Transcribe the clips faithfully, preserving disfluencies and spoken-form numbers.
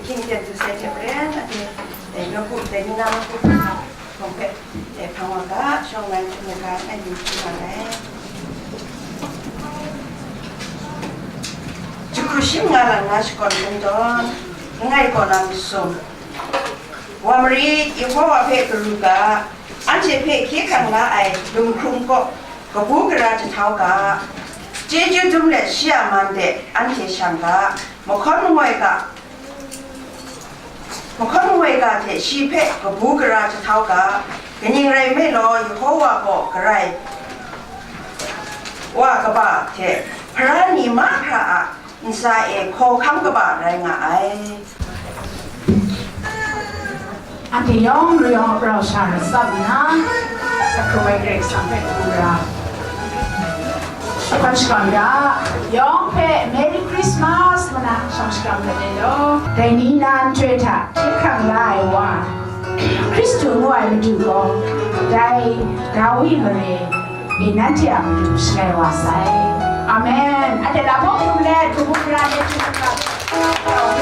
King ten tu sai hte maren, ade, eh, nawku, dai ni na nawku hpawng hpe, eh, hpang wa ga, shawng nnan hte mungga, ngai yu hpyi nga ai. Jahku shi manga lang na shakawn kungdawn, langai kaw na masum. Wa marit, Yehowa hpe karu ga, anhte hpe hkye hkrang la ai lunghkrung kaw kabu gara jahtau ga, chyeju dum let shi a man de anhte shang ga, mahkawn mangoi ga, mahkawn mangoi ga hte shi hpe kabu gara jahtau ga, kaning rai nme law, Yehowa gaw garai wa kaba hte hpara ni mahkra a ntsa e hkawhkam kaba rai nga ai. Anhte yawng rau, rau sha ratsap nna, Sahkrum ai Karai Kasang hpe hkungga shakawn shakawn ga, yawng hpe Merry Christmas ngu na shawng shakawn ai law. Dai ni na nhtoi hta hkye hkrang la ai wa, Hkristu ngu ai Madu gaw, dai Dawi mare e nanhte a matu shangai wa sai. Amen. Anhte lahpawng hkrum let, kabu gara de hkrum let.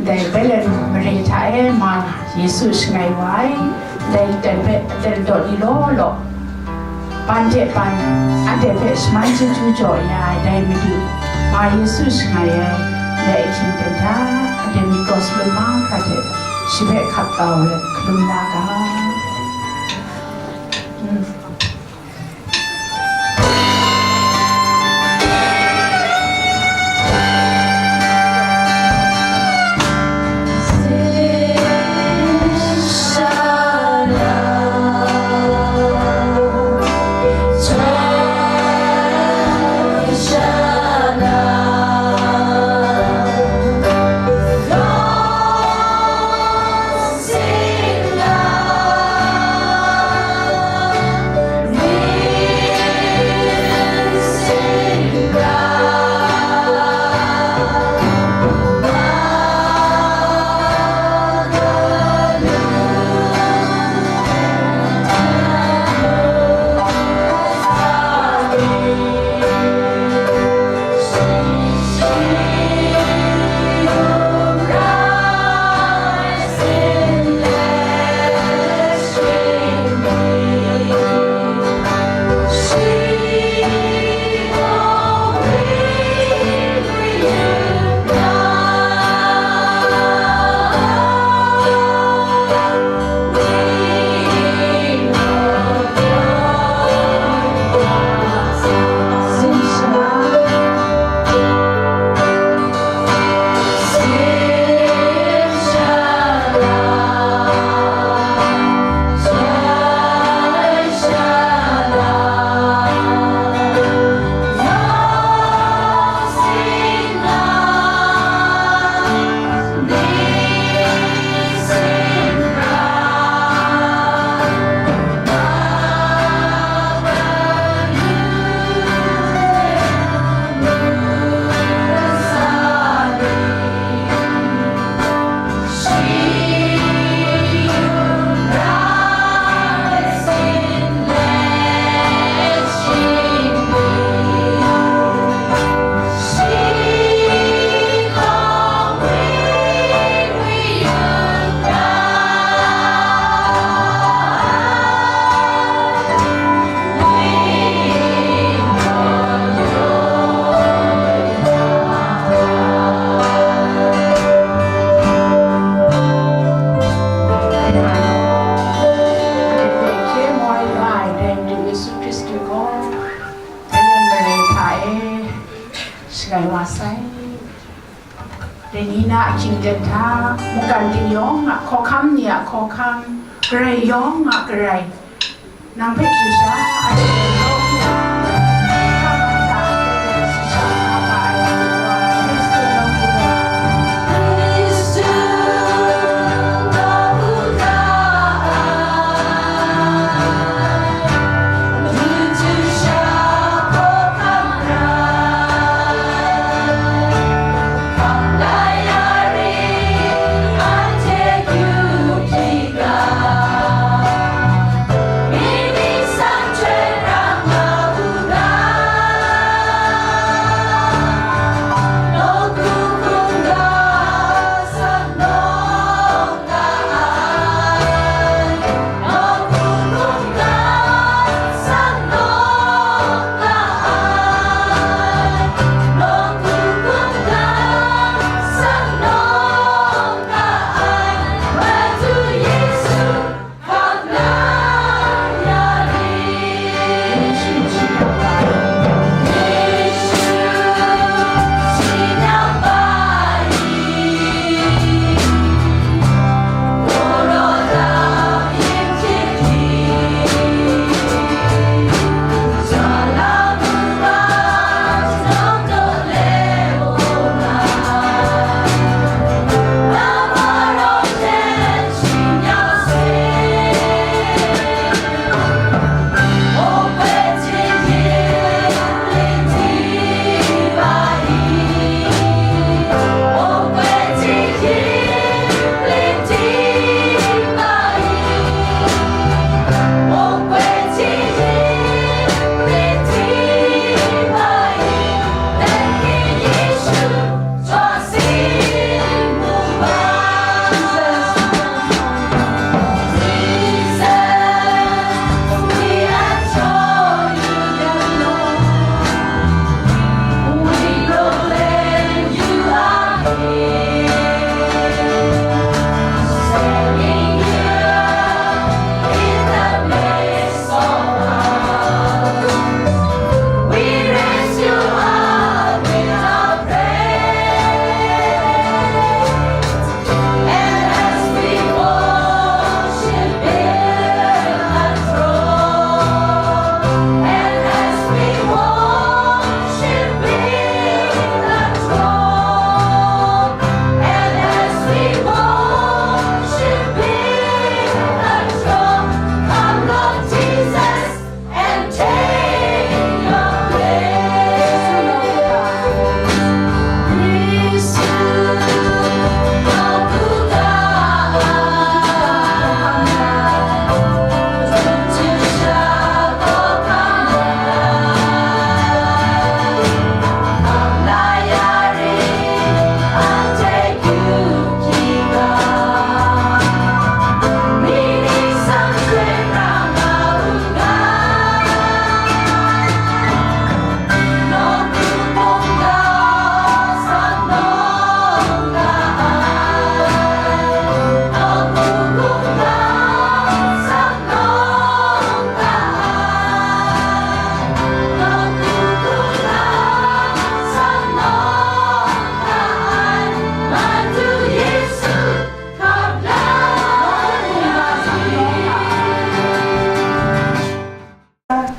Dai Betlehem mare hta e ma Yesu shangai wa ai, dai aten hpe aten daw ni law law, ban de ban, anhte hpe shaman chyeju jaw ya ai dai Madu, ma Yesu shangai ai, dai ahkying ten hta, anhte myit kraw salum mahkra hte shi hpe hkap kau let hkalum la ga. Mm. Rai wa sai. Dai ni na ahkying jan hta, mungkan ting yawng a hkawhkam ni a hkawhkam, Karai yawng a Karai, nang hpe shisha a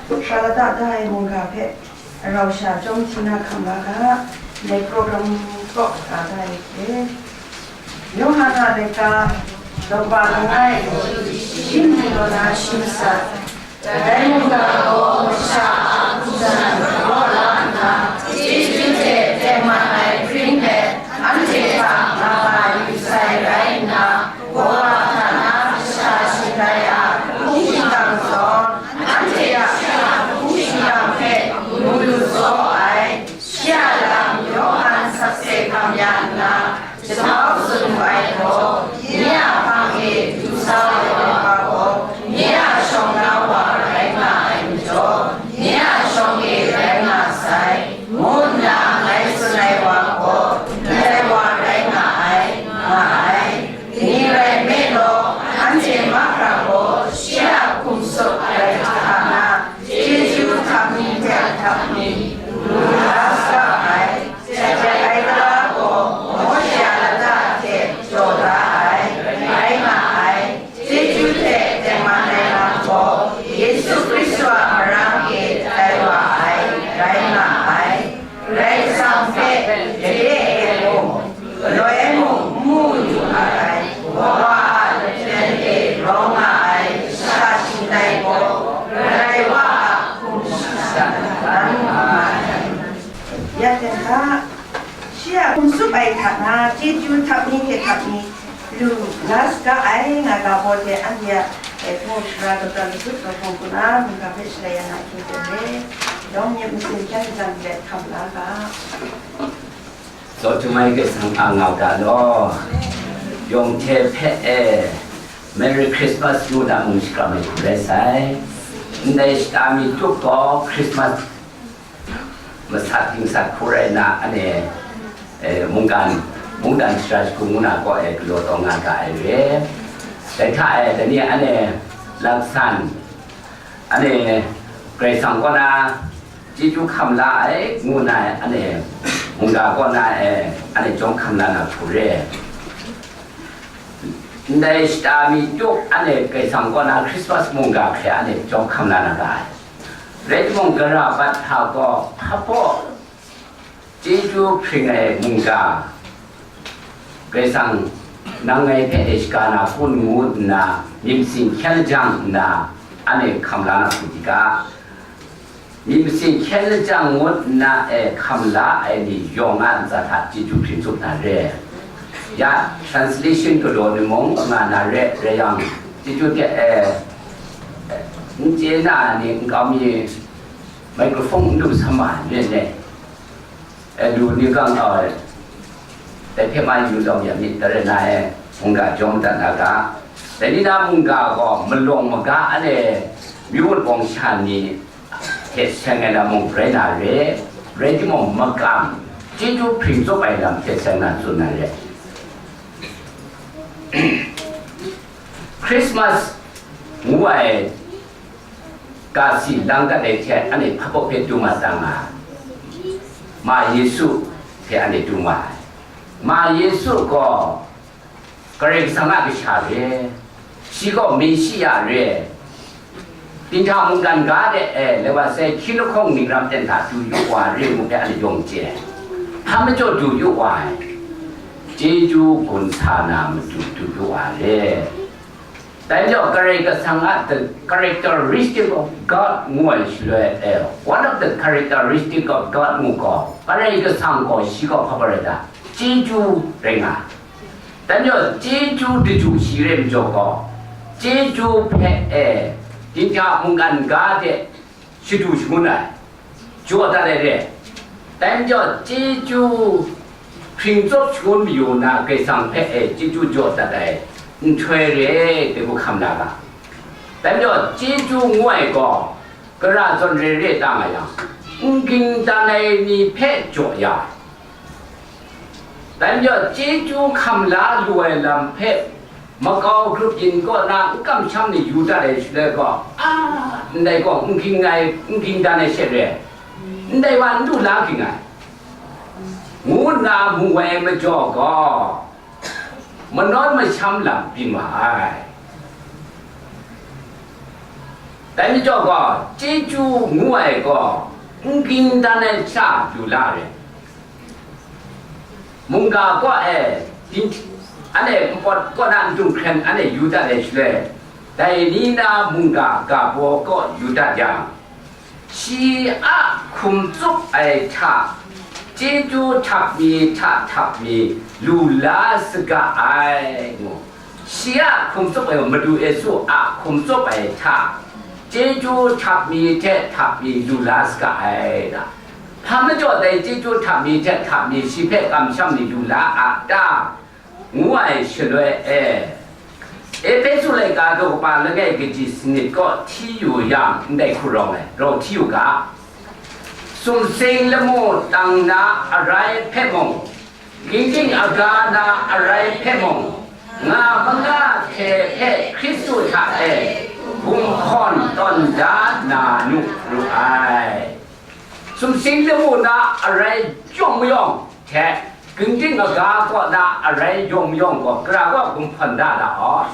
Hkra lata da ai mungga hpe rau sha chyawm hti na hkam la ga, ndai program kaw ka da ai hte, Yawhan a laika, Daw langai, shi mung law na shi matsat, dai mungga gaw masha a hku jan raw la nna, chyeju hte tengman ai hpring let anhte hta nga ma yu sai rai nna, Kawa hta na kasha sharai a hpung shingkang zawn, anhte a shi a hpung shingkang hpe mu lu tsaw ai, shi a lam Yawhan sakse hkam ya nna, jahtau tsun wu ai gaw, nye a hpang e du sa ai wa gaw, nye a shawng na wa rai nga ai majaw, nye a shawng e rai nga hpe, re ai gaw, galoi mung n mu lu nga ai, Wa a latren e grau nga ai kasha shingtai gaw, Karai Wa a hkum shingkang nga ai. Ya ten hta, shi a hkum tsup ai hta na, chyeju htap mi hte htap mi, lu la saga ai, nga ga baw hte anhte a, e, hpaw shara daw dat lasut lahkawng hku na, mungga hpe shalai ya na hkying ten re, yawng myit masin hkyan lajang let hkam la ga. Zaw jum ai Karai Kasang a ngau da law, yawng hte hpe e, Merry Christmas ngu na mung shakram ai hku rai sai. Ndai shata mi tup gaw Christmas masat dingsat hku rai nna, ane, eh, mungkan, mungdan shara shagu ngu na kaw e galaw taw nga ga ai re. Dai hta e, dai ni ane, laksan, ane, Karai Kasang kaw na chyeju hkam la ai, ngu na ai, ane, mungga kaw na e, ane, jawng hkam la na hku re. Ndai shata mi tup, ane, Karai Kasang kaw na Christmas mungga hkre, ane, jawng hkam la na ga ai. Rai timung, gara bat hta gaw hpa hpaw chyeju hpring ai mungga, Karai Kasang nang ngai hpe e shaga na hku ngu nna, myit masin hkyan lajang nna, ane hkam la na hku di ga. Myit masin hkyan lajang ngut nna e hkam la ai ni yawng a ntsa hta chyeju hpring tsup na re. Ya, translation galaw ni mung nga na re, rai yang, chyeju hte e, n chye na ni nkau mi microphone n lu sama ne ne. E, lu ni kang kau ai, dai hpe mai yu lawm ya myit, dai rai na e, mungga jawm dat na ga. Dai ni na mungga gaw malawng maga ane, myu wut wawng sha ni hte seng ai lam mung rai na re, rai timung, makam, chyeju hpring tsup ai lam hte seng na tsun na re. Christmas ngu ai ga si lang dat ai hte, ane hpa hpaw hpe dum a ta nga, Ma Yesu hte ane dum wa ai. Ma Yesu gaw Karai Kasang a Kasha re, shi gaw Meshiya re, dinghta mungdan ga de e, le wa sai hkying lahkawng ning ram ten hta du yu wa re ngu hpe ane yawng chye ai. Hpa majaw du yu wa ai? Chyeju gun sa na matu du yu wa re. Dai majaw, Karai Kasang a, the characteristic of God ngu ai shaloi e, one of the characteristic of God ngu gaw, Karai Kasang gaw shi gaw hpa rai ta? Chyeju rai nga ai. Dai majaw, chyeju daju shi rai majaw gaw, chyeju hpe e, dinghta mungkan ga de shadu shangun ai, jaw dat ai re. Dai majaw, chyeju hpring tsup shangun mayu na Karai Kasang hpe e chyeju jaw dat ai nhtoi re, dai hku hkam la ga. Dai majaw, chyeju ngu ai gaw, gara zawn re re ta nga yang, n ging dan ai ni hpe jaw ya ai. Dai majaw, chyeju hkam la lu ai lam hpe makau grup yin kaw na n kamsham ni yu dat ai shaloi gaw, a, ndai gaw n ging ai, n ging dan ai she re, ndai wa n du la ging ai, ngu nna mu ai majaw gaw, manawn masham lam byin wa ai. Dai majaw gaw, chyeju ngu ai gaw, n ging dan ai sha lu la re. Mungga kaw e, din-, anhte npawt kaw na ndung hkren anhte yu dat ai shaloi, dai ni na mungga ga baw kaw yu dat yang, shi a hkum tsup ai hta, chyeju htap mi hta htap mi lu la saga ai, ngu. Shi a hkum tsup ai, Madu Yesu a hkum tsup ai hta, chyeju htap mi hte htap mi lu la saga ai, da. Hpa majaw dai chyeju htap mi hte htap mi shi hpe kamsham ni lu la a ta? Ngu ai shaloi e, Ehpesu laika daw kaba langai kaji sanit kaw hti yu yang, ndai hku rawng ai, rau hti u ga, sumsing lamu tang na arai hpe mung, gingding aga na arai hpe mung, nga manga hte hpe Hkristu hta e gumhkawn tawn da na nu ru ai. Sumsing lamu na arai yawng mayawng hte, gingding aga kaw na arai yawng mayawng gaw, gara gaw gumhkawn da na aw,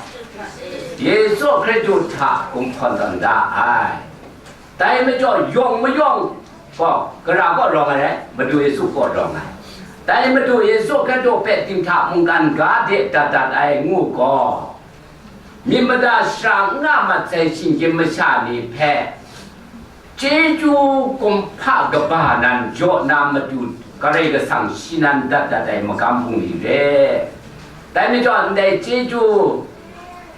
Yesu Hkristu hta gumhkawn tawn da ai. Dai majaw, yawng mayawng gaw, gara kaw rawng ai rai, Madu Yesu kaw rawng ai. Dai Madu Yesu Hkristu hpe dinghta mungkan ga de dat dat ai ngu gaw, myit mada shara n nga mat sai shinggyim masha ni hpe, chyeju kumhpa kaba nan jaw na matu Karai Kasang shi nan dat dat ai magam bungli re. Dai majaw, ndai chyeju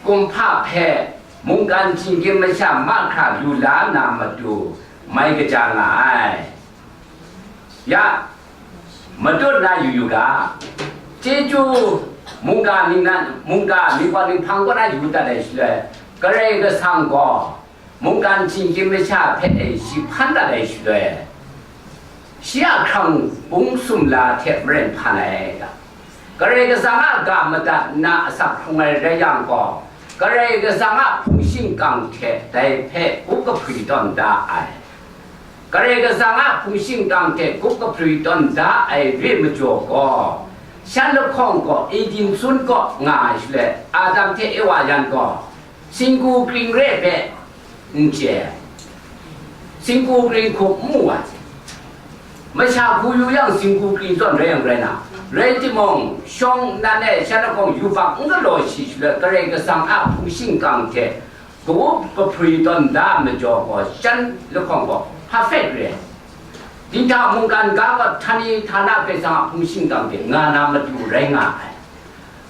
kumhpa hpe mungkan shinggyim masha mahkra lu la na matu mai kaja nga ai. Ya, matut na yu yu ga, chyeju mungga ningnan, mungga mingkau ninghpang kaw na yu dat ai shaloi, Karai Kasang gaw mungkan shinggyim masha hpe shi hpan dat ai shaloi, shi a hkrang bung sumla hte maren hpan ai ga, Karai Kasang a ga madat nna asak hkrung ai rai yang gaw, Karai Kasang a hpung shingkang hte dai hpe up kahpri tawn da ai. Karai Kasang a hpung shingkang hte up kahpri tawn da ai re majaw gaw, shan lahkawng gaw Eden sun kaw nga ai shaloi, Adam hte Ewa yan gaw singgu kring re hpe n chye ai, singgu kring hkup n mu ai. Masha hku yu yang singgu kring zawn rai yang rai na, rai timung, shawng nnan e shan lahkawng yubak n galaw shi shaloi, Karai Kasang a hpung shingkang hte up kahpri tawn da majaw gaw, shan lahkawng gaw perfect re ai. Dinghta mungkan ga gaw htani htana Karai Kasang a hpung shingkang hte nga na matu rai nga ai.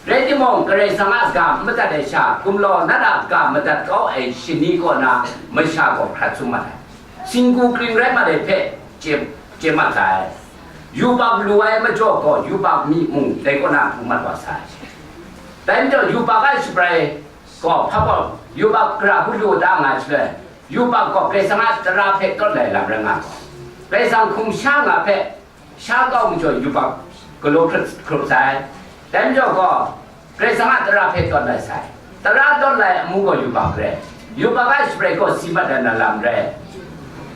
Rai timung, Karai Kasang a ga n madat ai sha, gumlau nat a ga madat kau ai shani kaw na masha gaw hkrat sum mat ai. Singgu kring rai mat ai hpe chye, chye mat sai. Yubak lu ai majaw gaw, yubak myi mung dai kaw na hpung mat wa sai. Dai majaw, yubak a shabrai gaw, hpa gaw, yubak gara hku lu da nga ai shaloi, yubak gaw Karai Kasang a tara hpe tawt lai lam rai nga gaw, Karai Kasang hkum sha nga hpe sha kau majaw yubak galaw hkrup, hkrup sai. Dai majaw gaw, Karai Kasang a tara hpe tawt lai sai. Tara tawt lai amu gaw yubak rai. Yubak a shabrai gaw si mat ai na lam rai.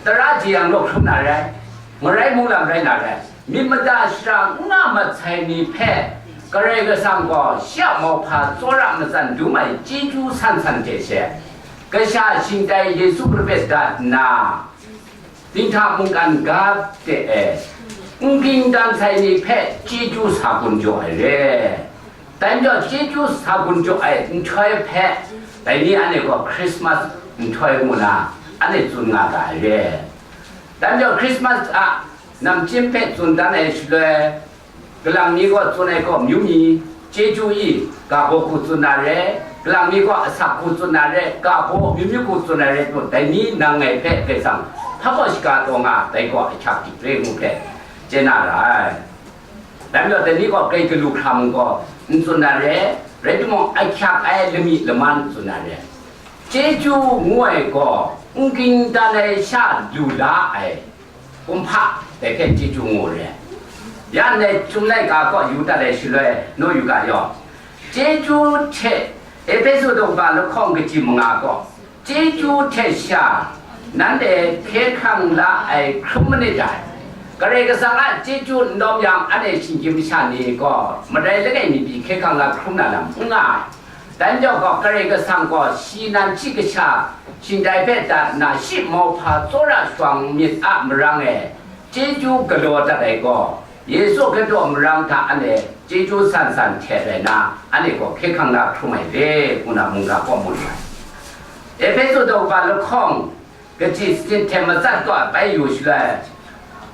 Tara jeyang law hkrum na rai. Ngarai mung lam rai na rai. Myit mada shara n nga mat sai ni hpe Karai Kasang gaw shi a mauhpa tsawra matsan dum ai chyeju san san hte she, kasha shingtai Yesu Hkristu hpe dat nna, dinghta mungkan ga de e, n ging dan sai ni hpe chyeju sa gun jaw ai re. Dai majaw, chyeju sa gun jaw ai nhtoi hpe, dai ni anhte gaw Christmas nhtoi ngu na anhte tsun nga ga ai re. Dai majaw, Christmas a namchyim hpe tsun dan ai shaloi, Kalang mi gaw tsun ai gaw amyu mi, chyeju i, ga baw hku tsun na re, kalang mi gaw asak hku tsun na re, ga baw amyu myu hku tsun na re, dai ni nang ngai hpe Karai Kasang hpa gaw shaga taw nga, dai gaw ahkyak dik re ngu hpe chye na ra ai. Dai majaw, dai ni gaw Karai Kalu hkra mung gaw n tsun na re, rai timung, ahkyak ai lami laman tsun na re. Chyeju ngu ai gaw, n ging dan ai sha lu la ai kumhpa dai hpe chyeju ngu re. Ya ndai Chyum laika kaw yu dat ai shaloi, naw yu ga yaw, chyeju hte, Ehpesu daw kaba lahkawng kaji manga gaw, chyeju hte sha nanhte hkye hkrang la ai hkrum manit dai. Karai Kasang a chyeju n lawm yang, anhte shinggyim masha ni gaw madai langai mi pyi hkye hkrang la hkrum na lam n nga ai. Dai majaw gaw, Karai Kasang gaw shi nan shi kasha shingtai hpe dat nna, shi mauhpa tsawra shawng myit a marang e chyeju galaw dat ai gaw, Yesu Hkristu a marang hta anhte chyeju san san hte rai na, anhte gaw hkye hkrang la hkrum ai re, ngu na mungga kaw mu lu ai. Ehpesu daw kaba lahkawng kaji sanit hte matsat kaw bai yu shaloi,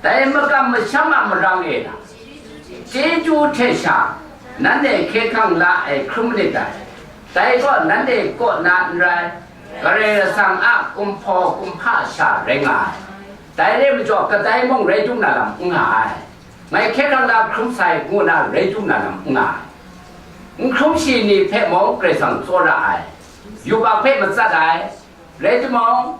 dai makam masham a marang e na, chyeju hte sha nanhte hkye hkrang la ai hkrum manit dai. Dai gaw nanhte kaw na n rai, Karai Kasang a kumhpaw kumhpa sha rai nga ai. Dai re majaw, kadai mung rai dum na lam n nga ai. Ngai hkye hkrang la hkrum sai, ngu na rai dum na lam n nga ai. N hkrum shi ni hpe mung Karai Kasang tsawra ai, yubak hpe matsat ai, rai timung,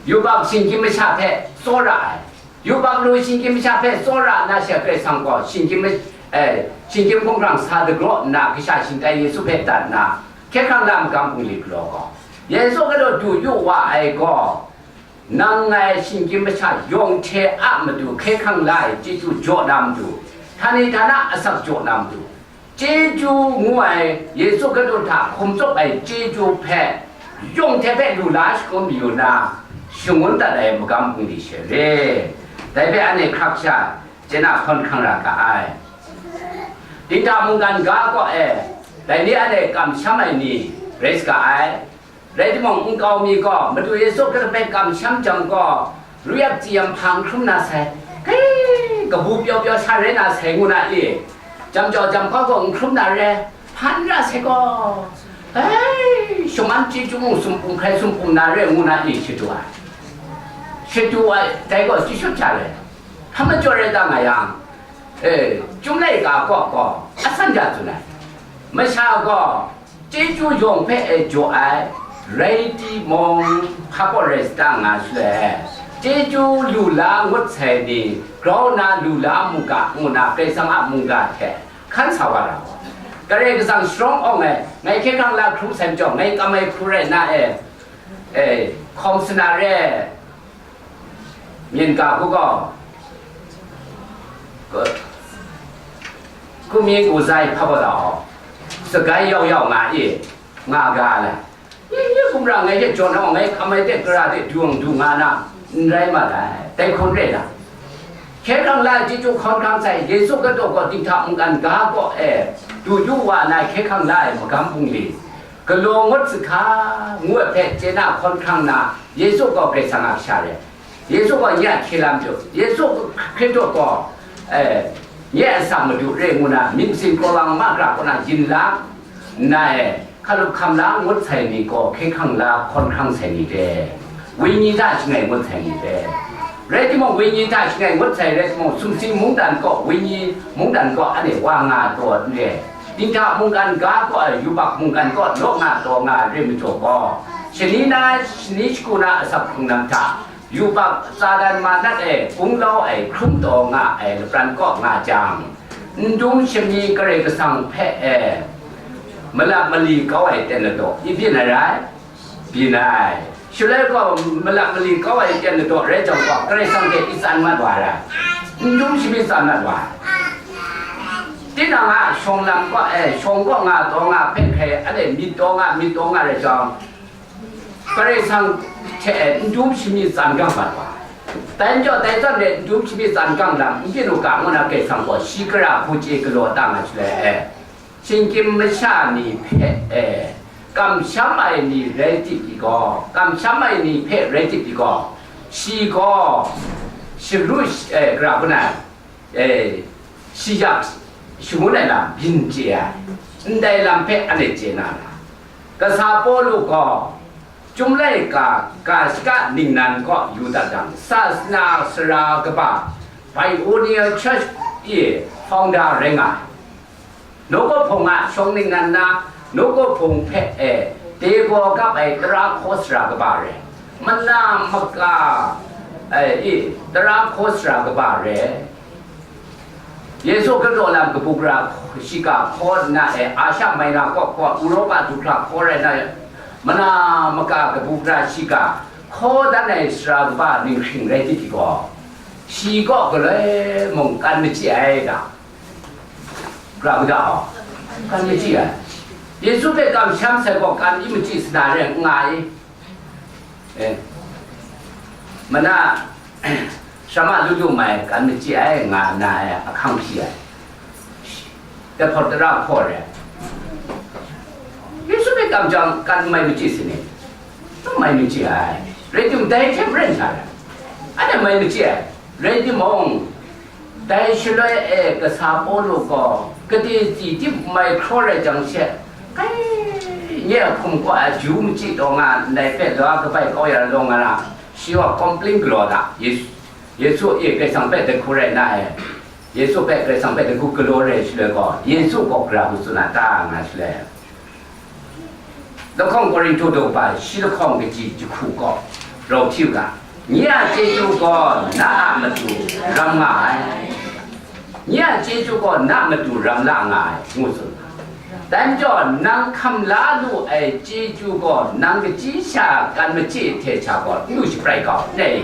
yubak shinggyim masha hpe tsawra ai. Yubak lu shinggyim masha hpe tsawra nna, shi Karai Kasang gaw shinggyim ma-, eh, shinggyim hkunggrang sa dagraw nna, kasha shingtai Yesu hpe dat nna, hkye hkrang la magam bungli galaw gaw, Yesu Hkristu du yu wa ai gaw, nang ngai shinggyim masha yawng hte a matu hkye hkrang la ai chyeju jaw na matu, htani htana asak jaw na matu, chyeju ngu ai Yesu Hkristu hta hkum tsawp ai chyeju hpe yawng hte hpe lu la shagun mayu na, shangun dat ai magam bungli she re. Dai hpe anhte hkrak sha chye na hkawn hkrang ra ga ai. Dinghta mungkan ga kaw e, dai ni anhte kamsham ai ni rai saga ai. Rai timung, nkau mi gaw Madu Yesu Hkristu hpe kamsham jang gaw, ruyap tsiyam hpang hkrum na sai, hei, kabu pyaw pyaw sa rai na sai ngu na i? Jam jau jam hkau gaw n hkrum na re, hpan ra sai gaw, hei, shaman chyeju mung sumpum hkrai sumpum na re ngu na i? Shadu ai. Shadu ai, dai gaw shi shut sha re. Hpa majaw rai ta nga yang, e, Chyum laika kaw gaw asan ja tsun ai. Masha gaw chyeju yawng hpe e jaw ai, rai timung, hpa kaw rai sa ta nga shaloi, chyeju lu la ngut sai ni, grau na lu la mu ga ngu na Karai Kasang a mungga hte hkan sa wa ra. Karai Kasang sharawng awng e, ngai hkye hkrang la hkrum sai majaw, ngai kam ai hku rai na e, e, hkawm sana re, myin ga hku gaw, ku-, hku mi ku zai hpa gaw, sagai yau yau nga i, nga ga ai. Ye ye gumra ngai hte jawn awng, ngai hkam ai hte gara hte du ang du nga na, n rai mat ai, dai hkun re ai. Hkye hkrang la ai chyeju hkawn hkrang sai, Yesu Hkristu gaw dinghta mungkan ga kaw e du yu wa na hkye hkrang la ai magam bungli, galaw ngut sa hka, ngu ai hpe chye na hkawn hkrang na, Yesu gaw Karai Kasang a Kasha re. Yesu gaw nye a hkye lam jaw, Yesu Hkristu gaw, e, nye a asak Madu re ngu na, myit masin kraw lang ma gara kaw na yin lang nna, e, hkalup hkam la ngut sai ni gaw hkye hkrang la hkawn hkrang sai ni re, wenyi hta shangai ngut sai ni re. Rai timung, wenyi hta shangai ngut sai rai timung, sumsing mungdan kaw, wenyi mungdan kaw anhte wa nga taw n re. Dinghta mungkan ga kaw ai yubak mungkan kaw law nga taw nga re majaw gaw, shani na shani shagu na asak hpung nang hta, yubak Satan manat e gunglau ai hkrum taw nga ai lapran kaw nga jang, n dum shami Karai Kasang hpe e malap mali kau ai ten ladaw i byin ai rai? Byin ai. Shaloi gaw malap mali kau ai ten ladaw rai jang gaw, Karai Kasang hte i tsan mat wa ai rai? N dum shami tsan mat wa ai. Tinang a shawng lam kaw e, shawng kaw nga taw nga hpe hkrai, anhte myit taw nga, myit taw nga rai jang, Karai Kasang hte n dum shami tsan gang mat wa ai. Dai majaw, dai zawn e n dum shami tsan gang lam n byin u ga, ngu na Karai Kasang gaw shi gara hku chye galaw ta nga shaloi, e, shinggyim masha ni hpe, e, kamsham ai ni rai tip pyi gaw, kamsham ai ni hpe rai tip pyi gaw, shi gaw sharu, e, gara hku na, e, shi yak shangun ai lam byin chye ai, ndai lam hpe anhte chye na ra. Kasa Pawlu gaw Chyum laika ga shaka ningnan kaw yu dat jang, sasana sara kaba, Pioneer Church e founder rai nga ai. Nawku Hpung a shawng ningnan na, Nawku Hpung hpe e, dai gaw kap ai tara hkaw sara kaba rai, mana maka, e, e, tara hkaw sara kaba rai. Yesu Hkristu lam kabu gara shiga hkaw nna e, Asia Minor kaw, kaw, Europa du hkra hkaw rai na, mana maka kabu gara shiga hkaw dan ai sara kaba ninghking rai tip pyi gaw, shi kaw galoi mung kan machyi ai ta? Gara kaja gaw, kan machyi ai. Yesu hpe kamsham sai gaw kan i machyi sana re n nga i? E, mana, shama lu lu mai kan machyi ai nga na ai ahkang hpyi ai. Dai hpawt tara hkaw re. Yesu hpe kamsham kan mai machyi sai ni? N mai machyi ai. Rai timung, dai hte maren sa ai. Anhte mai machyi ai. Rai timung, dai shaloi e kasa Pawlu gaw kade tsi dip mai hkraw rai jang she, kai, nye a hkum kaw ai Ju machyi taw nga ndai hpe law kabai kau ya law nga na, shi gaw complain galaw da. Yesu, Yesu e Karai Kasang hpe dai hku rai na e, Yesu hpe Karai Kasang hpe dai hku galaw rai shaloi gaw, Yesu gaw gara hku tsun a ta nga shaloi, lahkawng Korinhtu daw kaba shi lahkawng kaji jahku gaw rau hti u ga, nye a chyeju gaw na a matu ram nga ai, nye a chyeju gaw na a matu ram la nga ai, ngu tsun. Dai majaw, nang hkam la lu ai chyeju gaw nang kachyi sha kan machye hte sha gaw n lu shabrai kau, n rai?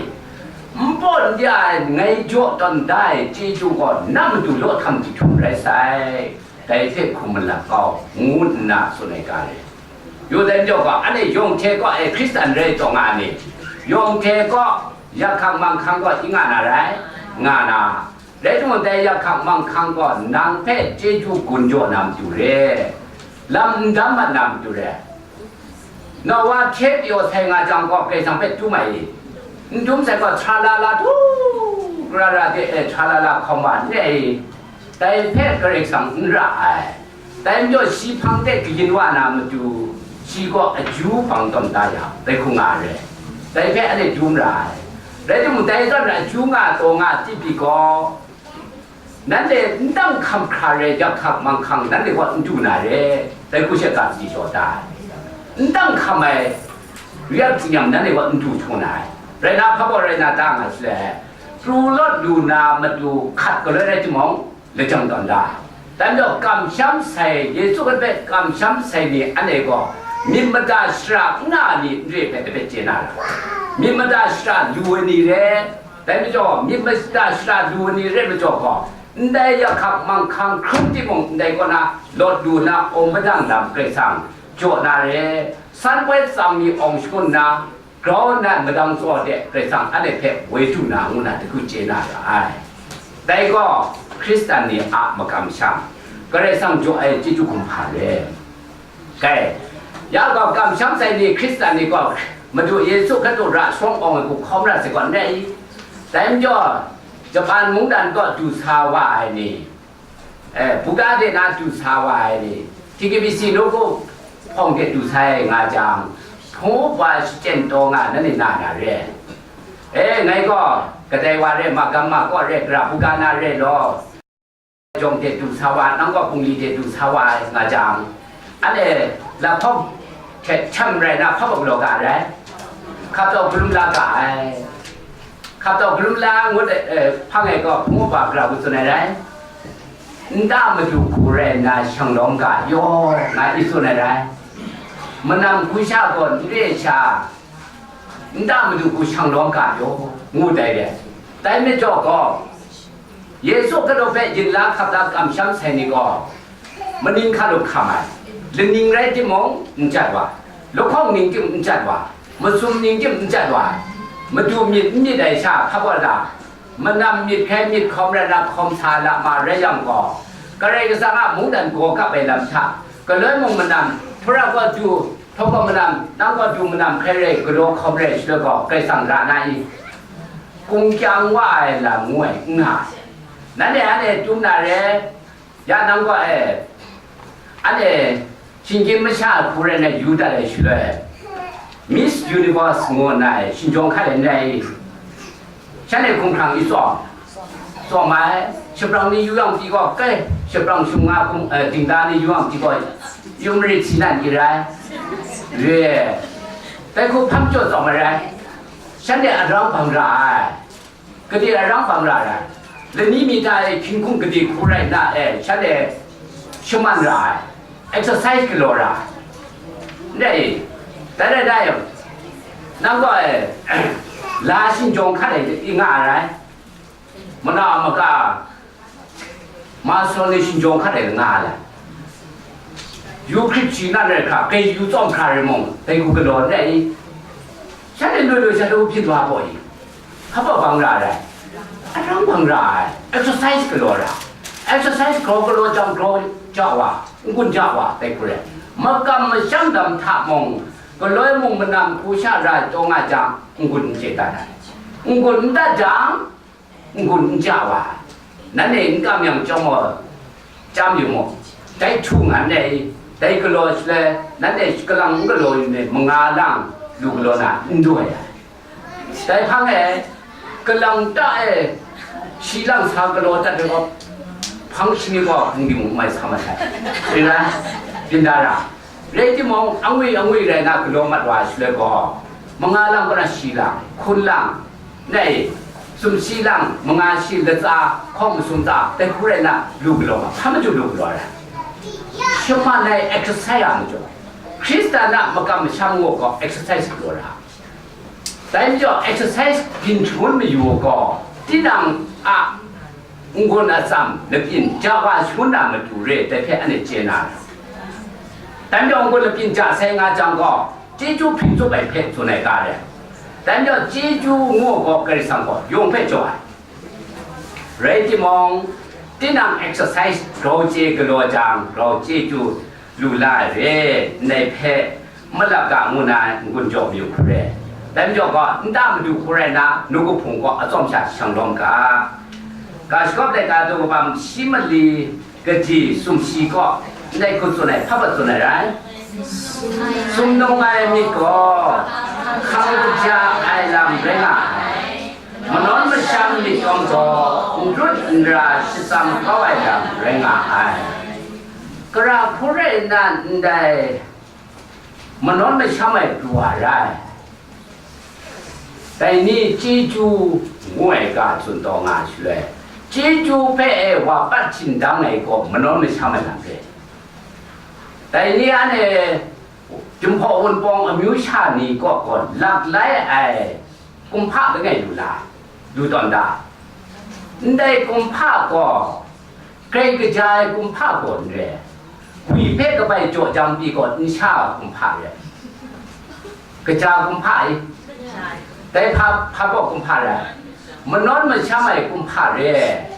Npawt n ya ai ngai jaw tawn da ai chyeju gaw na matu law htam jahtum rai sai. Dai hte hkum malap kau, ngu nna tsun ai ga re. Yu dai majaw gaw, anhte yawng hte gaw e Hkristan rai taw nga ai ni? Yawng hte kaw, yakhang manghkang gaw i nga na rai, nga na. Rai timung, dai yakhang manghkang gaw nang hpe chyeju gun jaw na matu re, lam n dam mat na matu re. Nowa hkye pyaw sai nga jang gaw, Karai Kasang hpe dum ai i? N dum sai gaw, tra la la du, kara ra de, eh, tra la la hkawm wa n re ai i? Dai hpe Karai Kasang n ra ai. Dai majaw, shi hpang de kayin wa na matu, shi gaw aju bang tawn da yang, dai hku nga ai. Dai hpe anhte dum ra ai. Rai timung, dai zawn aju nga taw nga ai pyi gaw, nanhte n dang hkam hkra re, yakhang manghkang nanhte gaw n du na re, dai hku she ga sadi shaw da ai. N dang hkam ai, ruyat tsinyam nanhte gaw n du htung na ai. Rai na, hpa gaw rai na, da nga shaloi, pru lawt lu na matu hkat galoi rai timung, lajang tawn da ai. Dai majaw, kamsham sai, Yesu Hkristu hpe kamsham sai ni anhte gaw, myit mada shara n nga ai ni n re hpe, dai hpe chye na ra. Myit mada shara lu ai ni re, dai majaw, myit mada shara lu ai ni re majaw gaw, ndai yakhang manghkang hkrum timung, ndai kaw na lawt lu na awng padang lam Karai Kasang jaw na re, san poi tsang ni awng shangun na, grau nnan madang tsaw de Karai Kasang anhte hpe woi du na, ngu na, dai hku chye na ra ai. Dai gaw Hkristan ni a makamsham, Karai Kasang jaw ai chyeju hkum hpa re. Kai, ya gaw kamsham sai ni Hkristan ni gaw Madu Yesu Hkristu ra shawng awng ai hku hkawm ra sai gaw n rai i? Dai majaw, Japan mungdan gaw du sa wa ai ni, eh, buga de na du sa wa ai ni, T K B C nawku hpawng de du sa ai nga jang, hpung up wa shachyen taw nga na ni na na re. Eh, ngai gaw kadai wa re, magam ma kaw re, gara buga na re law, jawng de du sa wa, nang gaw bungli de du sa wa ai nga jang, anhte laphawng hte htem rai na hpa gaw galaw ga ai rai? Hkap tau galum la ga ai. Hkap tau galum la ngut ai, eh, hpang e gaw hpung up wa gara hku tsun ai rai? Nta madu hku rai nna shang lawm ga yaw, nga i tsun ai rai? Manam hku sha gaw n re ai sha, nta madu hku shang lawm ga yaw, ngu dai re. Dai majaw gaw, Yesu Hkristu hpe yin la hkap la kamsham sai ni gaw, maning hka lup hkam ai, laning rai timung, n jat wa, lahkawng ning tim n jat wa, masum ning tim n jat wa, madu myit n myit ai sha hkap wa la, manam myit hkrai myit hkawm rai na hkawm sa la ma rai yang gaw, Karai Kasang a mungdan gaw kap ai lam hta, galoi mung manam, hpara gaw du, hpawk gaw manam, nang gaw du manam hkrai rai, galaw hkawm rai shaloi gaw, Karai Kasang ra na i? Kung kyang wa ai lam ngu ai, n nga ai. Nanhte anhte dum na re, ya nang gaw e, anhte shinggyim masha hku rai na yu dat ai shaloi, Miss Universe ngu nna ai shingjawng hkat ai n rai i? Shanhte hkumhkrang i tsawm, tsawm ai, shaprang ni yu yang pyi gaw, kai, shaprang shum nga hkum, eh, dingda ni yu yang pyi gaw, yu marit si nan i rai, re, dai hku hpang jaw tsawm ai rai, shanhte arang bang ra ai. Gade arang bang ra ai, lani mi hta e hkying hkung gade hku rai nna e, shanhte shaman ra ai, exercise galaw ra ai. Ndai, dai rai nna e, nang gaw e, la shingjawng hkat ai i nga ai rai, mana a maka, Master ni shingjawng hkat ai nga ai. Yu hkrit shi nan rai hkra, kai yu tsawm hkra rai mung, dai hku galaw n rai i? Shanhte loi loi shanhte hpyi wa gaw i? Hpa bang ra ai? Arang bang ra ai, exercise galaw ra. Exercise grau galaw jang grau ja wa, n-gun ja wa, dai hku rai. Makam masham dam hta mung, galoi mung manam hku sha ra taw nga jang, n-gun n chye dat ai. N-gun n dat jang, n-gun n ja wa ai. Nanhte n kam yang chyawm gaw, chyam yu mu. Dai htu ngan ai, dai galaw shaloi, nanhte kalang n galaw yu ni, manga lang lu galaw na n du ai. Dai hpang e, kalang ta e, shi lang sa galaw dat ai gaw, hpang shani gaw hpung di mung mai sa mat ai. Ring ai? Byin da ra. Rai timung, angwi angwi rai na galaw mat wa ai shaloi gaw, manga lang kaw na shi lang, hkun lang, nai, sumshi lang, manga shi, latsa, hkawng masum tsa, dai hku rai na, lu galaw ma, hpa maju lu galaw ai? Shaman ai exercise a majaw, Hkristan a makam masham ngu gaw exercise galaw ra. Dai majaw, exercise byin shangun mayu gaw, tinang a n-gun atsam labyin ja wa shangun na matu re, dai hpe anhte chye na ra. Dai majaw, n-gun labyin ja sai nga jang gaw, chyeju hpring tsup ai hpe tsun ai ga re. Dai majaw chyeju ngu gaw Karai Kasang gaw yawng hpe jaw ai. Rai timung, tinang exercise grau chye galaw jang, grau chyeju lu la ai re, ndai hpe malap ga ngu na n-gun jaw mayu hkru re. Dai majaw gaw, nta madu hkru rai nna, nu kahpung gaw atsawm sha shang lawm ga. Ga shagawp laika daw kabam shi mali, kaji sumshi kaw ndai hku tsun ai, hpa hpa tsun ai rai? Sumnung ai myit gaw hkang kaja ai lam rai nga ai. Manawn masham myit yawng gaw n rut n ra shatsam kau ai lam rai nga ai. Gara hku rai nna ndai manawn masham ai pru wa rai. Dai ni chyeju ngu ai ga tsun taw nga shaloi, chyeju hpe e wa pat shindang ai gaw manawn masham ai lam hte, dai ni anhte Jinghpaw Wunpawng amyu sha ni kaw gaw lak lai ai kumhpa langai lu la, lu tawn da. Ndai kumhpa gaw, Karai kaja ai kumhpa gaw n re, gwi hpe kabai jaw jang pyi gaw n sha kumhpa re, kaja kumhpa i, dai hpa, hpa baw kumhpa re, manawn masham ai kumhpa re.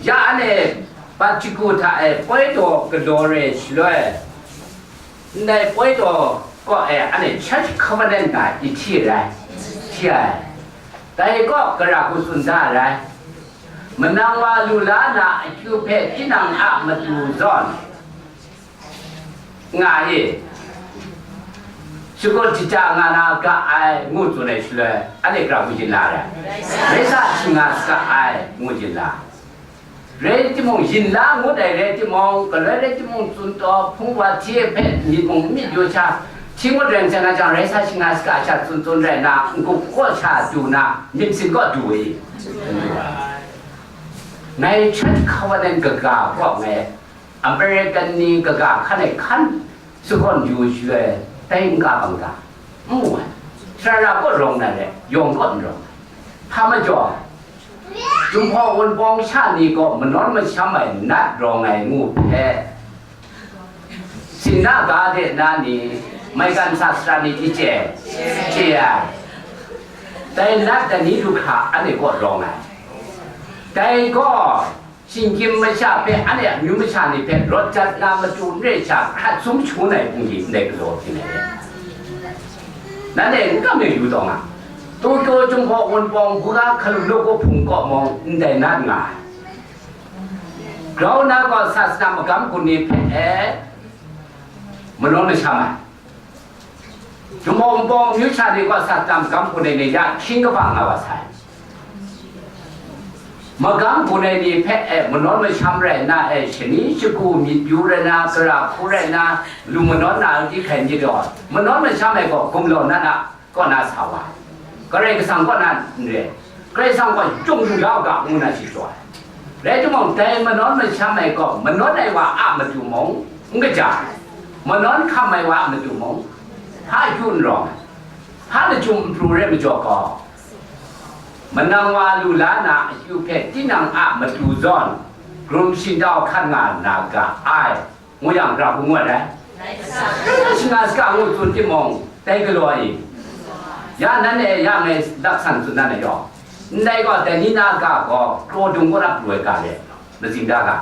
Ya anhte Pachiku hta e poi daw galaw re shaloi, ndai poi daw kaw e anhte church covenant na i hti rai, hti ai. Dai kaw gara hku tsun da ai rai. Manang wa lu la na akyu hpe tinang a matu zawn nga e, shakut shaja nga na ga ai, ngu tsun ai shaloi, anhte gara hku yin la ai? Rai sa shi nga saga ai, ngu yin la. Rai timung, yin la ngut ai rai timung, galoi rai timung, tsun taw, hpung wa hti e hpe myit mung myit yu sha, hti ngut rai nsang a jang, rai sa shi nga saga sha tsun tsun rai nna, n-gup kaw sha du na, myit masin kaw du e. Ngai church covenant kaga kaw ngai American ni kaga hkan e hkan sagawn yu shaloi, dai n-ga bang ga, n mu ai. Sara kaw rawng na re, yawng kaw n rawng ai. Hpa majaw, Jinghpaw Wunpawng sha ni gaw manawn masham ai nat rawng ai ngu hpe, Sinna ga de na ni, maigan sasra ni hte chye, chye ai. Dai nat dai ni du hkra anhte kaw rawng ai. Dai gaw, shinggyim masha hpe, anhte amyu masha ni hpe rawt jat na matu n re sha, hkrat sum shangun ai hpung de ndai galaw hpyi ai. Nanhte n kam yu taw nga, Tokyo Jinghpaw Wunpawng buga hkalu nawku hpung kaw mung ndai nat nga ai. Grau na gaw sasana magam gun ni hpe e manawn masham ai. Jinghpaw Wunpawng amyu sha ni gaw sasana magam gun ai ni ya hkying kaba nga wa sai. Magam gun ai ni hpe e manawn masham rai nna e, shani shagu myit yu rai na, gara hku rai na, lu manawn na, di hkai myit gaw, manawn masham ai gaw gumlau nat a kaw na sa wa ai. Karai Kasang kaw na n re, Karai Kasang gaw chyum lu la u ga, ngu na shi jaw ai. Rai timung, dai manawn masham ai gaw, manawn ai wa a matu mung n kaja ai, manawn hkam ai wa a matu mung hpa akyu n rawng ai, hpa lachyum n pru rai majaw gaw, manang wa lu la na akyu hpe tinang a matu zawn, karum shingtau hkan nga na ga ai. Ngu yang, gara hku ngut ai. Rai sa shi nga saga ngu tsun timung, dai galaw ai. Ya nan e, ya ngai laksan tsun nan e yawng, ndai gaw, dai ni na ga gaw, kraw dung kaw ap lu ai ga le, mazing da ga.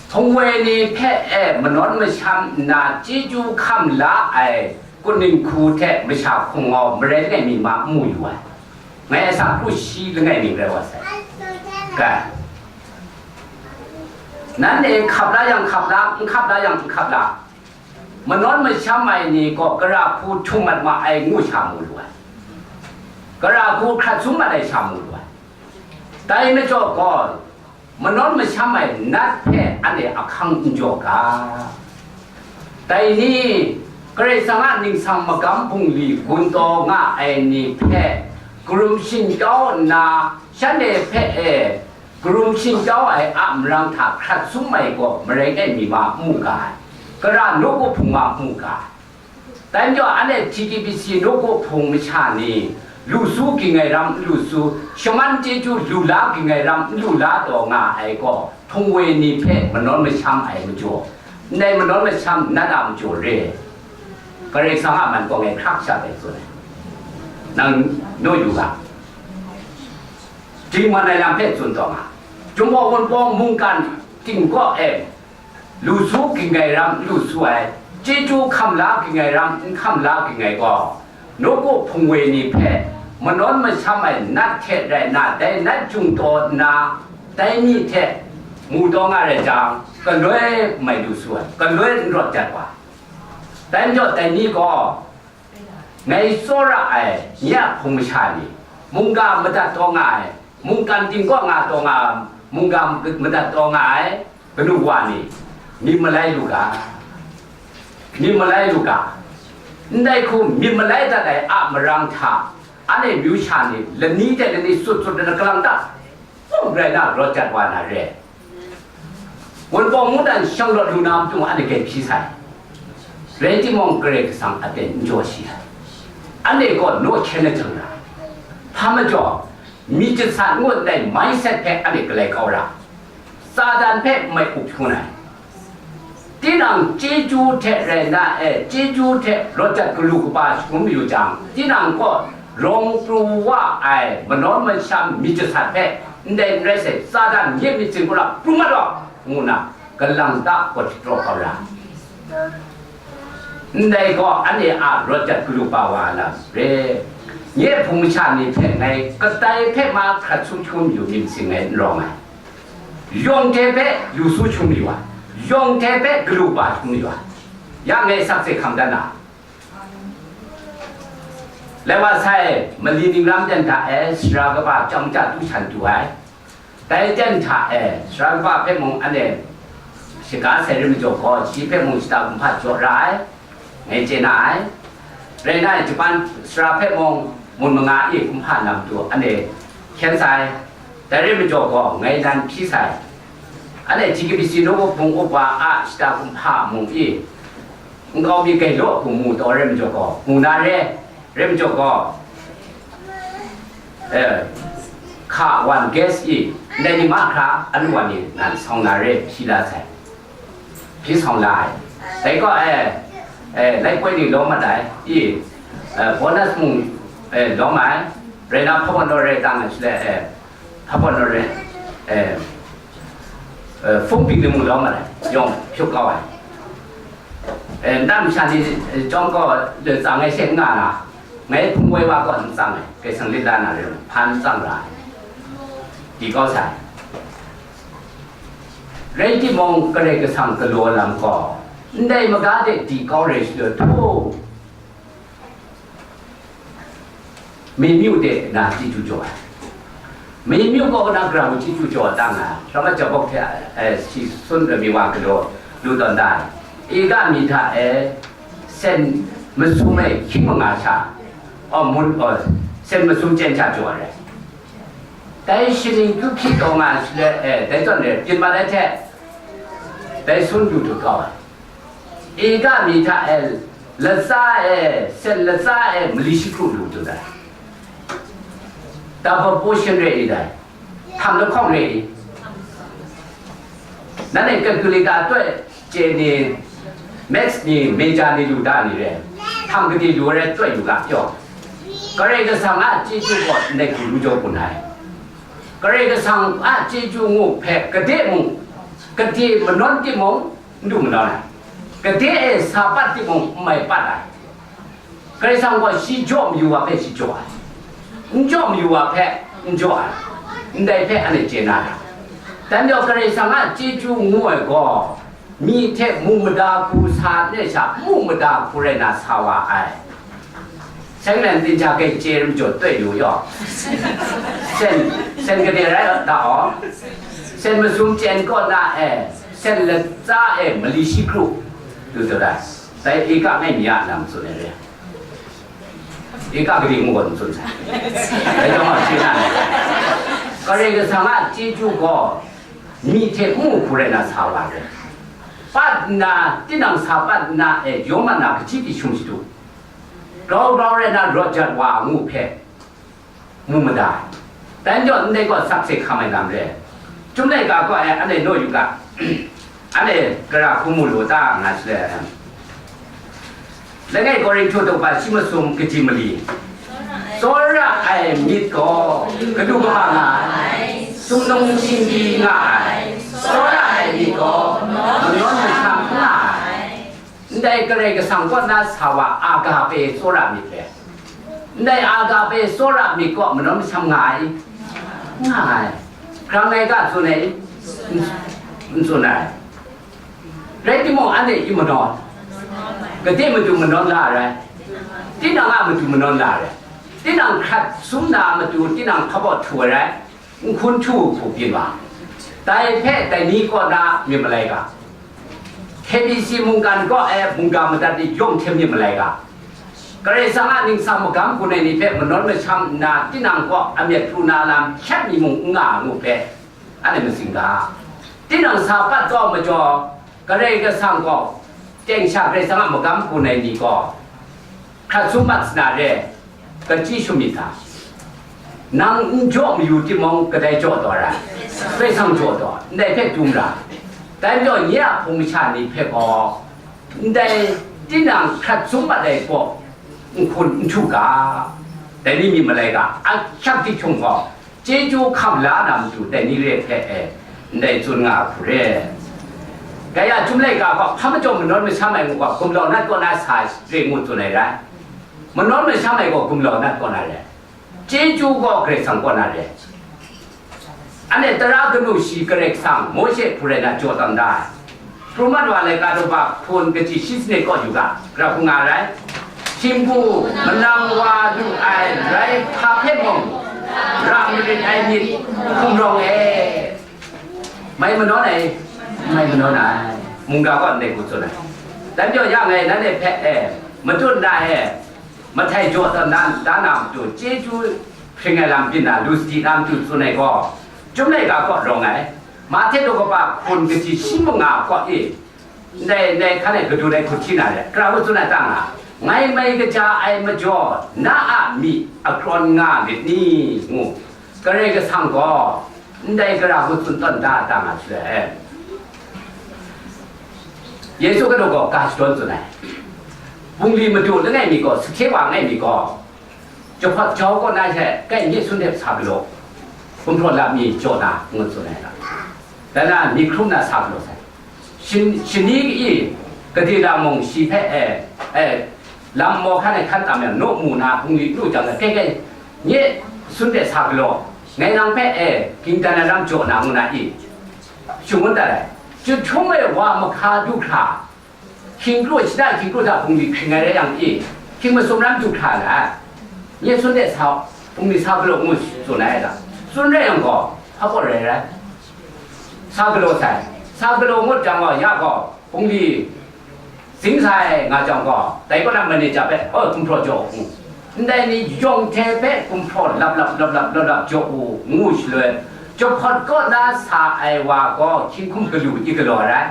Hpung woi ni hpe e manawn masham nna, chyeju hkam la ai, Kunning hku hte masha hkungau marai langai mi ma n mu yu ai. Ngai a sa kru shi langai mi rai wa sai. Ga, nanhte hkap la yang hkap la, n hkap la yang n hkap la. Manawn masham ai ni gaw gara hku htum mat ma ai ngu sha mu lu ai. Gara hku hkrat sum mat ai sha mu lu ai. Dai majaw gaw, manawn masham ai nat hpe anhte ahkang n jaw ga. Dai ni, Karai Kasang a ningsang magam bungli gun taw nga ai ni hpe karum shingkyau nna, shanhte hpe e karum shingkyau ai a marang hta hkrat sum ai gaw marai ngai mi ma n mu ga ai, gara nawku hpung ma n mu ga ai. Dai majaw, anhte T T B C nawku hpung masha ni, lu su ging ai ram n lu su, shaman chyeju lu la ging ai ram n lu la taw nga ai gaw, hpung woi ni hpe manawn masham ai majaw, ndai manawn masham nat a majaw re. Karai Kasang a man gaw ngai hkrak sha bai tsun ai. Nang naw yu ga. Dingman ai lam hpe tsun taw nga. Chyum baw wun pawng mungkan ting kaw e, lu su ging ai ram n lu su ai, chyeju hkam la ging ai ram n hkam la ging ai gaw, nawku hpung we ni hpe manawn masham ai nat hte rai nna, dai nat jung taw nna, dai ni hte mu taw nga rai jang, galoi mai lu su ai, galoi n rawt jat wa. Dai majaw, dai ni gaw, ngai tsawra ai nye a hpung masha ni, mungga madat taw nga ai, mungkan ting kaw nga taw nga, mungga madat taw nga ai kanu wa ni, myit malai lu ga, myit malai lu ga, ndai hku myit malai dat ai a marang hta, anhte myu sha ni lani hte lani sut sut ai kalang ta, Kum rai na, rawt jat wa na re. Wunpawng mungdan shanglawt lu na matu anhte grai hpyi sai. Rai timung, Karai Kasang aten n jaw shi ai. Anhte gaw naw hkyen ai jang na, hpa majaw, myit jasat ngut ai mindset hpe anhte galai kau ra, Satan hpe mai up hkun ai. Tinang chyeju hte rai na e, chyeju hte rawt jat galu kaba shangun mayu jang, tinang kaw rawng pru wa ai manawn masham myit jasat hpe, ndai n rai sai, Satan nye myit sin hkra pru mat law, ngu nna, kalang ta gaw jatraw kau ra. Ndai gaw, anhte a rawt jat galu kaba wa lam re. Nye hpung masha ni hpe ngai kadai hpe ma hkrat sum hkrum yu myit masin ngai n rawng ai. Yawng hte hpe lu su hkrum yu ai, yawng hte hpe galu kaba hkrum yu ai, ya ngai sakse hkam dan na. Lai wa sai, mali ning lam ten hta e, sara kaba chyawm ja du shan du ai. Dai ten hta e, sara kaba hpe mung anhte shaga sai re majaw gaw, shi hpe mung shata kumhpa jaw ra ai. Ngai chye na ai. Rai nna, Japan sara hpe mung mun manga e kumhpa na matu anhte hkyen sai. Dai rai majaw gaw, ngai nan hpyi sai. Anhte G K B C nawku hpung upa a shata kumhpa mung e nkau mi gai law hku mu taw rai majaw gaw, mu na re. Rai majaw gaw, eh, hka wan gas e, ndai ni mahkra anu wan ni nan sawng na re hpyi la sai. Hpyi sawng la ai. Dai gaw, eh, eh, laikoi ni lawm mat ai, i, eh, bonus mung, eh, lawm ai, rai na hpa gaw naw rai tang ai shaloi, eh, hpa gaw naw rai, eh, eh, hpung bing ni mung lawm mat ai, yawng hpyuk kau ai. Eh, nta masha ni, eh, chyawm gaw, eh, tsang ai she n nga na, ngai hpung woi wa gaw n tsang ai, Karai Kasang lit la na rai, hpa n tsang ra ai. Di kau sai. Rai timung, Karai Kasang galaw lam gaw, ndai maga de di kau rai shaloi htu, Mimyu de na chyeju jaw ai. Mimyu gaw na gara chyeju jaw ai ta nga, Rama Jabok hte, eh, shi sun rami wa galaw lu tawn da ai. Ega mi hta e, sen masum e hkying manga sha, aw, mun, aw, sen masum chyen sha jaw ai. Dai shaning kyu hpyi taw nga ai shaloi, eh, dai zawn e, byin mat ai hte, dai sun du du kau ai. Ega mi hta e, latsa e, sen latsa e, mali shi kru du du dai. Double portion re i dai. Htam lahkawng re i. Nanhte calculator toi chye ni, maths ni, major ni lu da ni re, htam gade lu ai rai toi yu ga pyaw. Karai Kasang a chyeju gaw ndai hku lu jaw kun ai. Karai Kasang a chyeju ngu hpe gade mung, gade manawn timung, n du manawn ai. Gade e sa pat timung, n mai pat ai. Karai Kasang gaw shi jaw mayu wa hpe shi jaw ai, n jaw mayu wa hpe n jaw ai, ndai hpe anhte chye na ra. Dan yawng Karai Kasang a chyeju ngu ai gaw, myi hte mu mada hku sa ai sha, mu mada hku rai na sa wa ai. Seng len din cha kai chye ai majaw toi yu yaw. Sen, sen gade rai da aw. Sen masum chyen kaw na e, sen latsa e mali shi kru du du ai. Dai eka ngai mi a lam tsun ai re. Eka gade ngu gaw n tsun sai. Dai yawng a chye na ni. Karai Kasang a chyeju gaw, myi hte mu hku rai na sa wa ai. Pat nna, tinang sa pat nna e, yawng mat na kaji di shum shadu. Grau grau rai na rawt jat wa ngu hpe, mu mada ai. Dan jaw ndai gaw sakse hkam ai lam re. Chyum laika gaw e, anhte naw yu ga, anhte gara hku mu lu ta nga shaloi, Langai Korinhtu daw shi masum kaji mali. Tsawra ai myit gaw kadu kaba nga ai, sumnung shinggyi nga ai, tsawra ai myit gaw manawn masham nga ai. Ndai Karai Kasang kaw na sa wa agape tsawra myit re. Ndai agape tsawra myit gaw manawn masham nga ai, nga ai. Hkrang ai ga tsun ai, n tsun ai. Rai timung, anhte i manawn, gade matu manawn la ai rai, tinang a matu manawn la ai rai, tinang hkrat sum na matu tinang hpabaw htu ai rai, nhkun htu hku byin wa, dai hpe dai ni kaw na myit malai ga, K B C mungkan kaw e mungga madat ni yawng hte myit malai ga, Karai Kasang a ningsang magam gun ai ni hpe manawn masham nna tinang kaw amyat pru na lam hkyat mi mung n nga ngu hpe, anhte matsing ga. Tinang sa pat kau majaw, Karai Kasang gaw, teng sha Karai Kasang a magam gun ai ni gaw, hkrat sum mat sa na re, kachyi shum myit ga. Nang n jaw mayu timung, kadai jaw taw ra? Karai Kasang jaw taw, ndai hpe dum ra. Dai majaw, nye a hpung masha ni hpe gaw, ndai tinang hkrat sum mat ai gaw, nhkun n htu ga, dai ni myit malai ga, ahkyak dihkyung gaw, chyeju hkam la na matu dai ni re hpe e, ndai tsun nga hku re. Dai a, Chyum laika gaw hpa majaw manawn masham ai ngu gaw, gumlau nat kaw na sa re ngu tsun ai rai. Manawn masham ai gaw gumlau nat kaw na re. Chyeju gaw Karai Kasang kaw na re. Anhte tara kanu shi Karai Kasang Mawshe hpung rai na jaw tam da ai. Pru mat wa laika daw hpun kaji shi sanit kaw yu ga, grau hku nga ai rai. Hpung manang wa lu ai rai hpa hpe mung, ra marit ai myit hkum rawng e. Mai manawn ai, mai manawn ai. Mungga kaw ndai hku tsun ai. Dan jaw yang e, nanhte hpe e, matut na e, mahtai jaw tawn na, da na matu, chyeju hpring ai lam byin na, lu sadi na matu tsun ai gaw, Chyum laika kaw rawng ai. Mahte daw kaba hpun kaji shi manga kaw e, ndai, ndai hkan e kadun ai hku hti na re, grau hku tsun ai ta nga, ngai mai kaja ai majaw, na a myi akrawn nga myit ni? Ngu, Karai Kasang gaw ndai grau hku tsun tawn da ta nga shaloi, Yesu Hkristu gaw ga shadawn tsun ai. Bungli madu langai mi gaw, sahte wa langai mi gaw, jahpawt jau kaw na hte kai nye sun hte sa galaw, gumhpraw lam mi jaw na, ngu tsun ai ga. Dai na, myi hkrum na sa galaw sai. Shin-, shani i, gade la mung shi hpe, e, e, lam maw hkan e hkan tam yang, naw mu na bungli lu jang, kai kai, nye sun hte sa galaw, ngai nang hpe, e, ging dan ai lam jaw na, ngu na i, shangun dat ai. Chyum ai wa mahka du hkra, hkying kru, shada hkying kru hta bungli hpring ai rai yang i, hkying masum ram du hkra na, nye sun hte sa, bungli sa galaw ngu tsun ai ga. Tsun rai yang gaw, hpa gaw rai rai. Sa galaw sai. Sa galaw ngut jang gaw, ya gaw, bungli zing sai nga jang gaw, dai kaw na manager hpe, "O, gumhpraw jaw u," ngu. Ndai ni yawng hte hpe gumhpraw lap lap, lap lap, lap lap jaw u, ngu shaloi, jahpawt kaw na sa ai wa gaw hkying hkum galu i galaw ai rai.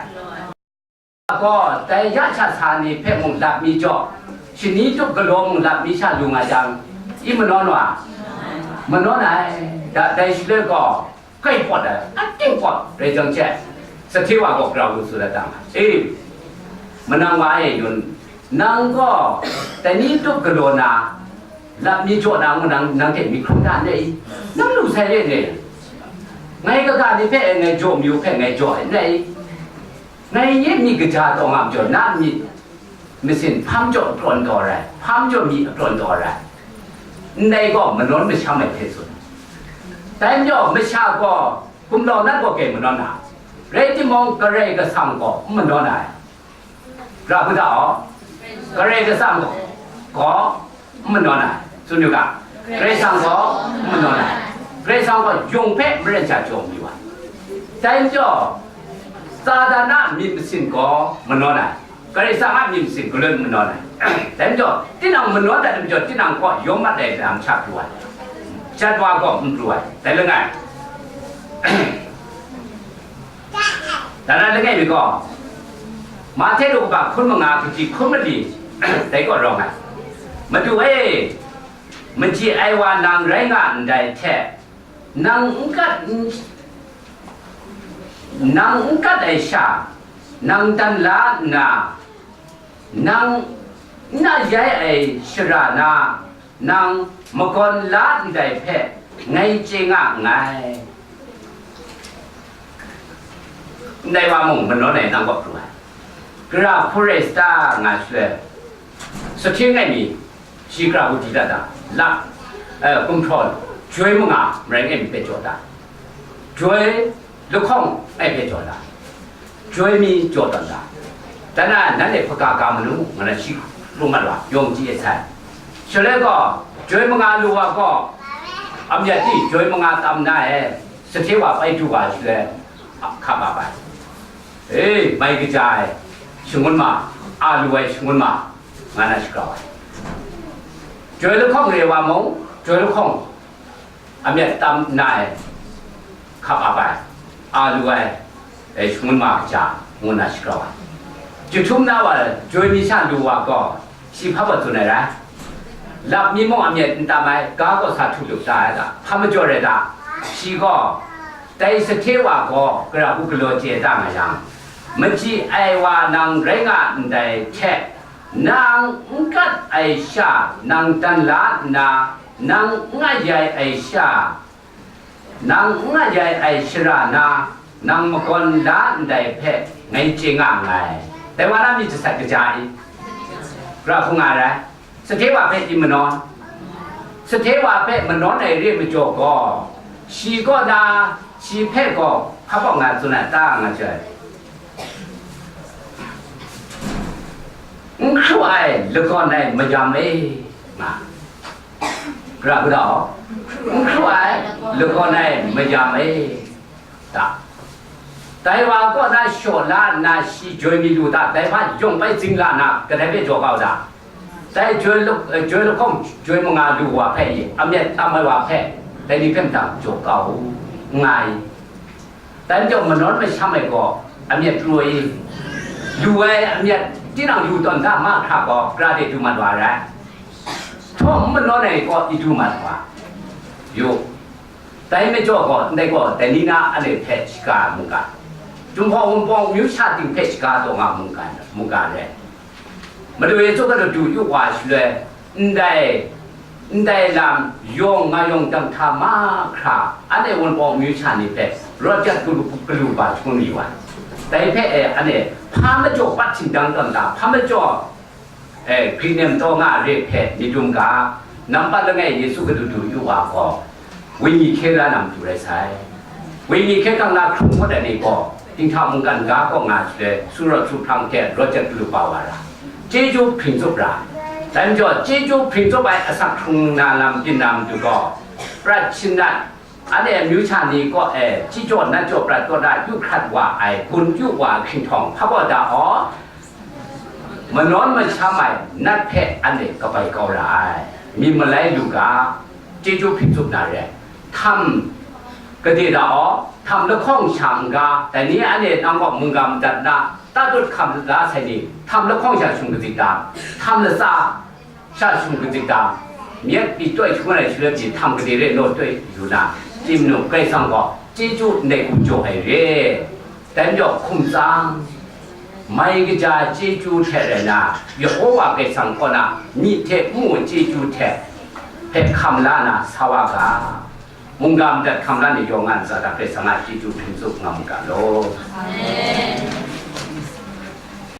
Gaw, dai ya sha sa ni hpe mung lap mi jaw, shani tup galaw mung lap mi sha lu nga jang, i manawn wa? Manawn ai. Da, dai shaloi gaw, kai pawt ai, ating pawt rai jang hte, sahte wa gaw grau lu tsun ai ta nga, "E, manang wa e, yun, nang gaw dai ni tup galaw na, lap mi jaw na ngu nang, nang hte myi hkrum da n rai i? Nang lu sai re ne? Ngai kaga ni hpe ngai jaw mayu hpe ngai jaw ai n rai i? Ngai nye myit kaja taw nga majaw, na myit masin hpang jaw aprawn taw rai, hpang jaw myi aprawn taw rai." Ndai gaw manawn masham ai hte tsun. Dai majaw masha gaw gumlau nat gaw gei manawn na, rai timung, Karai Kasang gaw n manawn ai. Ra hku da aw, Karai Kasang gaw, gaw n manawn ai. Tsun yu ga, Karai Kasang gaw n manawn ai. Karai Kasang gaw yawng hpe maren sha jaw mayu ai. Dai majaw, Satan a myit masin gaw manawn ai. Karai Kasang a myit masin galun manawn ai. Dai majaw, tinang manawn dat ai majaw, tinang kaw yawng mat ai lam sha pru ai. Jat wa gaw n pru ai. Dai langai. Dan na langai mi gaw, Mahte daw kaba hkun manga, kaji hkun mali, dai kaw rawng ai. "Madu e, machyi ai wa nang rai nga ndai hte, nang n kat n, nang n kat ai sha, nang dan la nna, nang N na yai ai shara na, nang magawn la ndai hpe ngai chye nga nngai. Ndai wa mung manawn ai nang kaw pru ai. Gara hku rai sa ta nga shaloi, sahkyen ai mi, shi gara hku di dat da, lap, eh, gumhpraw joi manga marai ngai mi hpe jaw da, joi lahkawng ai hpe jaw da, joi mi jaw tawn da. Dan na nanhte hpaga ga manu, nga na shi hkrum mat wa, yawng chyi ai sai. Shaloi gaw, joi manga lu wa gaw, amyat di joi manga tam na e, sahte wa bai du wa shaloi, hkap ap ai. E, mai kaja ai shangun ma, a lu ai shangun ma, nga na shagrau ai. Joi lahkawng re wa mung, joi lahkawng amyat tam na ai, hkap ap ai, a lu ai, e, shangun ma kaja, ngu na shagrau ai. Jahtum na wa, joi mi sha lu wa gaw, shi hpa baw tsun ai rai? Lap mi mung amyat n tam ai, ga gaw sa htu lup ta ai ta, hpa majaw rai ta? Shi gaw, dai sahte wa gaw, gara hku galaw chye da nga yang, machyi ai wa nang rai nga ndai hte, nang n kat ai sha, nang dan la nna, nang n ayai ai sha, nang n ayai ai shara na, nang magawn la ndai hpe ngai chye nga nngai. Dai wa na myit jasat kaja i? Gara hku nga ai rai. Sahte wa hpe i manawn? Sahte wa hpe manawn ai re majaw gaw, shi kaw na, shi hpe gaw hpa baw nga tsun ai ta nga jai. N hkru ai lagawn ai mayam e, nga. Gara hku da, n hkru ai lagawn ai mayam e, ta. Dai wa kaw na shaw la nna shi joi mi lu ta, dai hpa yawng bai zing la na, kadai hpe jaw kau da? Dai joi luk-, eh, joi lahkawng joi manga lu wa hpe i, amyat tam ai wa hpe, dai ni hpe mada jaw kau u, nga i? Dai majaw manawn masham ai gaw, amyat pru i, lu ai amyat tinang yu tawn da mahkra gaw, gara de du mat wa rai. Htaw n manawn ai gaw, i du mat wa yu. Dai majaw gaw, ndai gaw, dai ni na anhte hpe shaga mungga, Jinghpaw Wunpawng amyu sha ting hpe shaga taw nga mungga, mungga rai. Madu Yesu Hkristu yu wa shaloi, ndai, ndai lam yawng nga yawng dang hta mahkra, anhte Wunpawng amyu sha ni hpe rawt jat galu, galu ba shangun mayu ai. Dai hpe e, anhte hpa majaw pat htingdang tawn da, hpa majaw, e, gri nem taw nga re hpe myit dum ga, nampat langai Yesu Hkristu yu wa gaw, Wenyi hkye la na matu rai sai. Wenyi hkye hkrang na hkrung ngut ai ni gaw, dinghta mungkan ga kaw nga shaloi, su rawt su hprang hte rawt jat galu pa wa ra, chyeju hpring tsup ra. Dai majaw, chyeju hpring tsup ai asak hkrung na lam byin na matu gaw, prat shinat, anhte amyu sha ni kaw e chyi jaw nat jaw prat kaw na yu hkrat wa ai, gun yu wa ai hkinghtawn hpa baw da aw, manawn masham ai nat hpe anhte kabai kau ra ai, myit malai lu ga, chyeju hpring tsup na re ai. Htam gade da aw, htam lahkawng sha n-ga, dai ni anhte nang kaw mungga madat na, tatut hkam la sai ni, htam lahkawng sha shung kazik da, htam latsa sha shung kazik da, myit pyi taw shangun ai shaloi pyi htam gade re naw taw yu na, chye manu, Karai Kasang gaw chyeju ndai hku jaw ai re. Dai majaw hkum tsang, mai kaja chyeju hte rai na, Yehowa Karai Kasang kaw na myit hte mu ai chyeju hte hpe hkam la na sa wa ga, mungga madat hkam la ni yawng nga ntsa hta Karai Kasang a chyeju hpring tsup nga mu ga law. Amen.